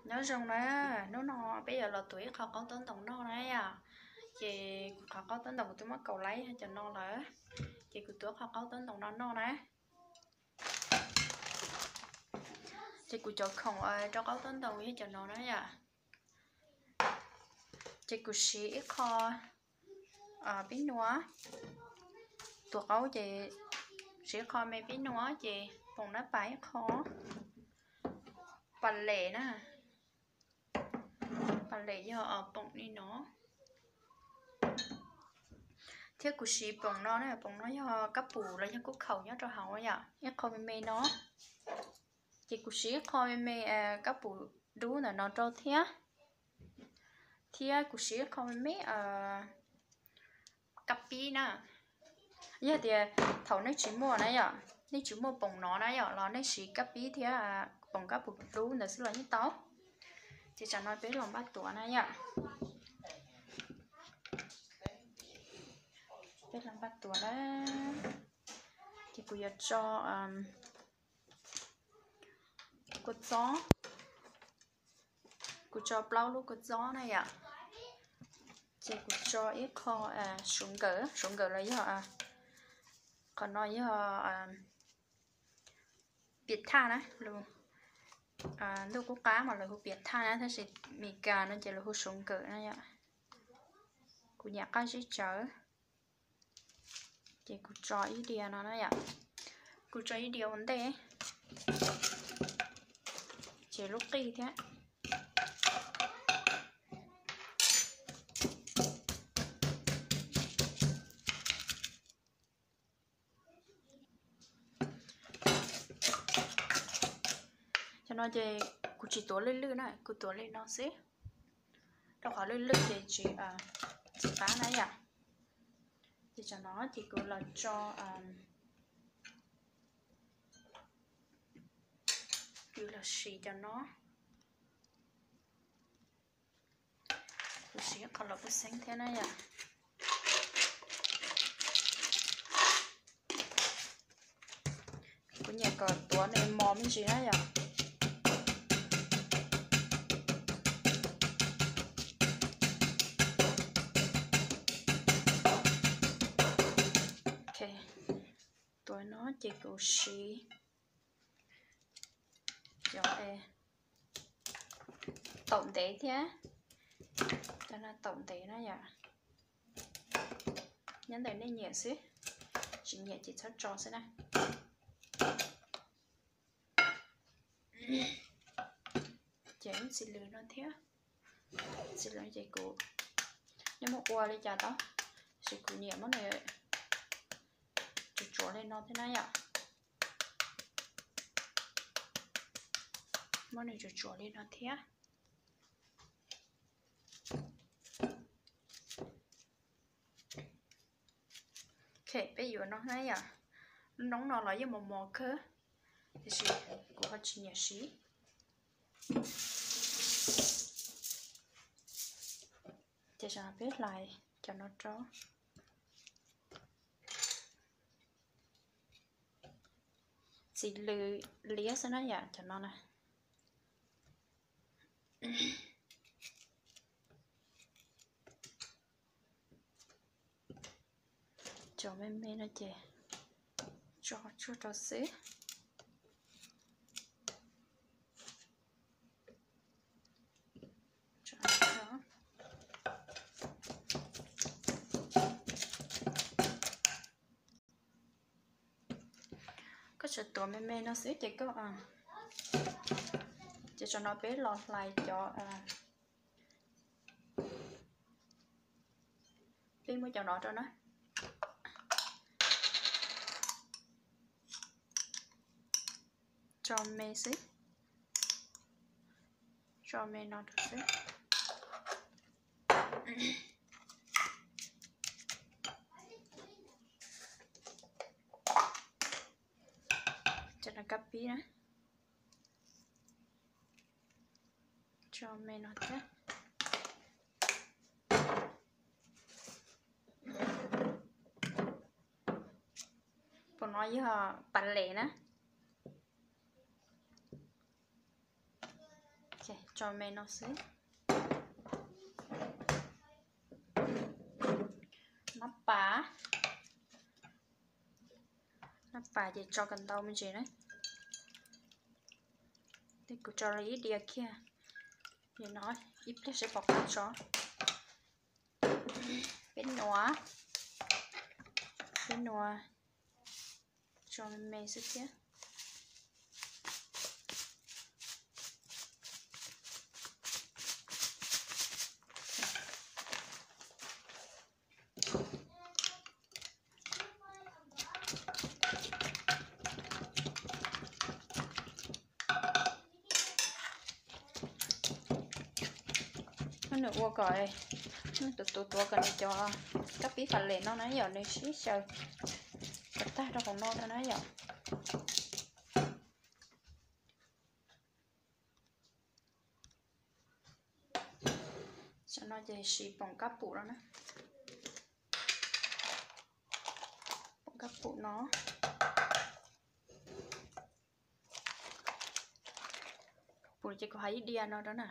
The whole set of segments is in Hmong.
Nyob zoo na, hnub no peb yuav los tuav ib qho qaub taub ntoos noj na yom. Ces kuv qhov qaub taub ntoos kuv twb muab kaus laib cov no lawm, ces kuv tuav qhov qaub taub ntoos no noj na. Ces kuv cov khoom rau qaub taub ntoos yog cov no na yom. Ces kuv siv ib qho pib nua, tuav qaub ces siv ib qho me pib nua ces poom nab pas ib qho, pas les na, pas les yog poom li no. Thiab kuv siv poom no na, poom no yog kab pum los yog kub khaum nyob rau hauv yom, ib qho me me no. Ces kuv siv ib qho me me kab pum dub ntawm no rau thiab. Thiab kuv siv ib qho me me kab pib na. Yog tias thaum nej tsis muaj na yom, nej tsis muaj poom no na yom, los nej siv kab pib thiab poom kab pum dub ntawd xwb los yeej tau. Ces tsam no peb los npaj tuav na yom. Peb los npaj tuav na. Ces kuv yuav tso kua txob, kuv tso plaub lub kua txob na yom. Ces kuv tso ib qho suav nkawm, suav nkawm los yog, qhov no yog piam thaj na, ntuj qub qab mas lawv hu piam thaj na, tab sis Mes Kas no ces lawv hu suav nkawm na yom. Kuv nyam qab zib tsawv. Ces kuv tso ib diav no na yom. Kuv tso ib diav ua ntej, ces lub qij thiab. Cov no ces kuv tsis tuav lwj lwj na, kuv tuav li no xwb, rau qhov lwj lwj ces tsis, tsis qab na yom. Ces cov no ces kuv los tso, kuv los siv cov no. Kuv siv qhov los kuj xeeb thiab na yom. Kuv nyiam kom tuav me mos me ntsis na yom. Tuav no ces kuv siv cov taum ntev thiab, cov no taum ntev na yom. Nyob ntawm nej nyiam xwb, tsis nyiam ces txhob tso xwb na. Ces ib txiv lws no thiab, txiv lws ces kuv, nej muab ua li cas tau, tab sis kuv nyiam muab nws tsuav tsuav li no thiab na yom. Muab nws tsuav tsuav li no thiab. Ok, peb yuav no na yom. Lub noob no los yeej mos mos kawg, tiam sis kuv ho tsis nyiam siv. Ces peb hlais cov no rau. Txiv lws liab xwb na yom, cov no na. Cov me me no ces tso tsuag rau xwb. Koj tsuas tuav me me no xwb ces koj, ces tsam no peb los hlais cov, peb muab cov no rau na. Tso me xwb, tso me no rau xwb. Cov no kab pib na, tso me no thiab. Poom no yog pas les na. Ok, Tso me no xwb. Nab pas, nab pas ces tso kom ntau me ntsis na. Tej kuv tso li ib diav kiag, no ib pliag seb pom qab tso. Peb nuav, peb nuav tso me me xwb thiab. Nws ua kom, nws tuav tuav kom nws cov kab pib fam lem no na yom, nws sib xyaw kom tag rau hauv no na yom. Tam no ces siv poom kab pum no na. Poom kab pum no, pum ces kuv hais ib diav no rau na.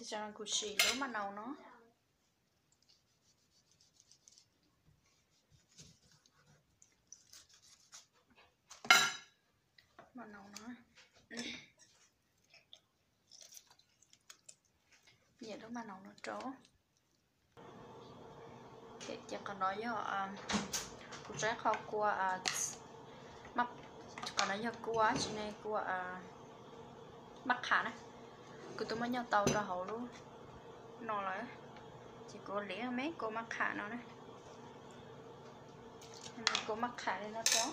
Ces kuv siv lub maj naus no. Maj naus no, nyiam lub maj naus no rau. Ces qhov no yog kuv tso ib qho kua, qhov no yog kua tsis ne, kua maj qham na. Kuv twb muab nyob tau rau hauv lub no lawm, ces kuv liam me kua maj qham no na. Kua maj qham li no rau.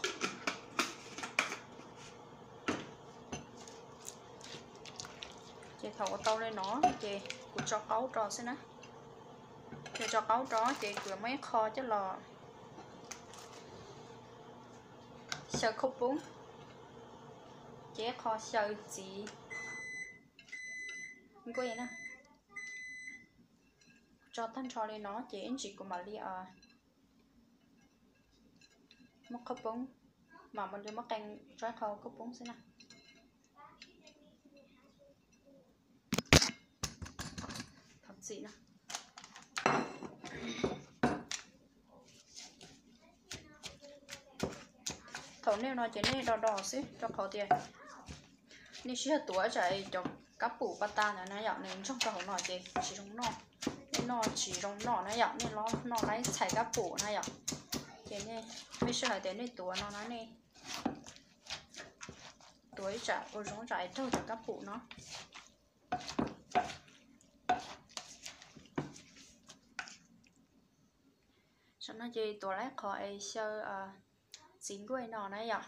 Ces thaum ua tau li no ces kuv tso qaub rau xwb na. Kuv tso qaub rau ces kuv muab ib qho coj los xyaw khaub poob, ces ib qho xyaw txiv nkuaj na. Tso tag nrho li no ces ib ntsis kuv mam li muab khaub poob, mam li muab qee tso ib qho khaub poob xwb na. Thov txim na. Thaum nej no ces nej do do xwb rau qhov tias nej sib yog tuav tsam cov kab pum pas tas ntawd na yom, nws ntsoog rau hauv no ces tsis zoo noj. Nej noj tsis zoo noj na yom, nej los noj laib txhais kab pum na yom. Ces nej, nej sij hawm tias nej tuav no na, nej tuav ib tsam ua zoo tsam es raug cov kab pum no. Tam no ces tuav laib qhov es xyaw txiv nkuaj no na yom.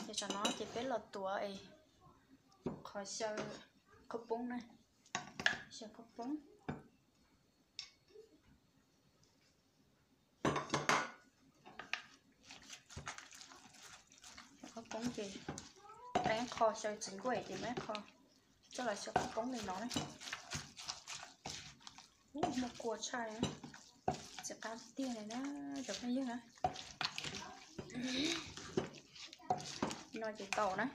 Ces tam no ces peb los tuav es qhov xyaw khaub poob na, xyaw khaub poob. Khaub poob ces, qee qho xyaw txiv nkuaj ces muab qho coj los xyaw khaub poob li no na. Ub, muaj kua tshaj, txiv qab tiag li na, cov phooj ywg na. No ces tau na.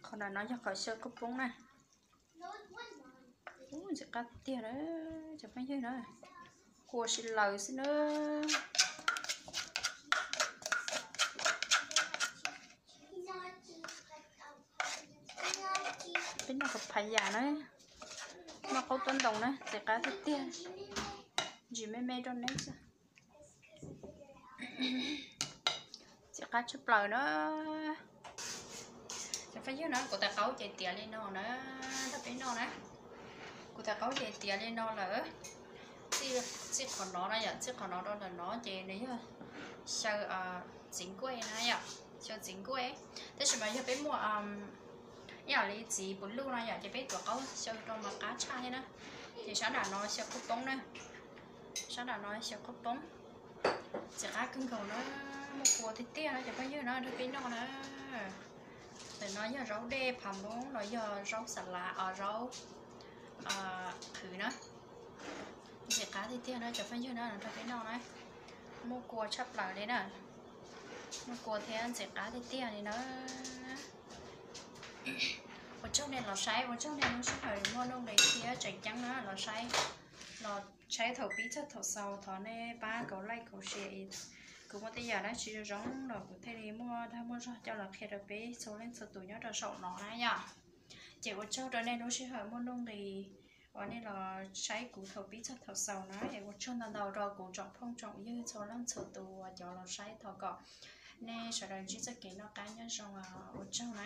Qhov no yog qhov xyaw khaub poob na. Ub, ntxim qab tiag na, cov phooj ywg na. Kua sib laws xwb na. Peb noj papaya na, noj qaub tub ntoo na, ntxim qab tiag tiag. Ntsis me me rau neb xwb. Ntxim qab tshaj plaws na. Cov phooj ywg na, kuv tais qaub ces tiav li no na, rau peb noj na. Kuv tais qaub ces tiav li no lawm. Txij qhov no na yom, txij qhov no rau ntawm no ces nws yog xyaw txiv nkuaj na yom, xyaw txiv nkuaj. Tab sis mas yog peb muaj ib yam li txiv pus luj no yom, ces peb tuav qaub xyaw rau mas qab tshaj thiab na. Ces sab nram no xyaw khaub poob na, sab nram no xyaw khaub poob. Ntxim qab kawg nkaus na. Muaj kua tiag tiag no cov phooj ywg na, nrog peb noj na. Ntawm no yog zaub dej, pham npoob, los yog zaub xa lav os, zaub qhwv na. Ntxim qab tiag tiag no cov phooj ywg na, nrog peb noj na. Muaj kua tshaj plaws li na. Muaj kua thiab ntxim qab tiag tiag li na. Ua tsaug nej los saib, ua tsaug nej lub sij hawm muaj nuj nqis thiab tseem ceeb na los saib. Los saib thaum pib txog thaum xaus, thov nej pab kaum like kaum share. Kuv muaj tej yam dab tsi zoo zoo los kuv thiaj li muaj dag muaj zog coj los qhia rau peb txhua leej txhua tus nyob rau saum no na yom. Ces ua tsaug rau nej lub sij hawm muaj nuj nqis uas nej los saib kuv thaum pib txog thaum xaus na. Es ua tsaug ntau ntau rau kuv tsoom phooj tsoom ywg txhua leej txhua tus uas cov los saib, thov kom nej sawv daws ntsib txoj kev noj qab nyob zoo, ua tsaug na.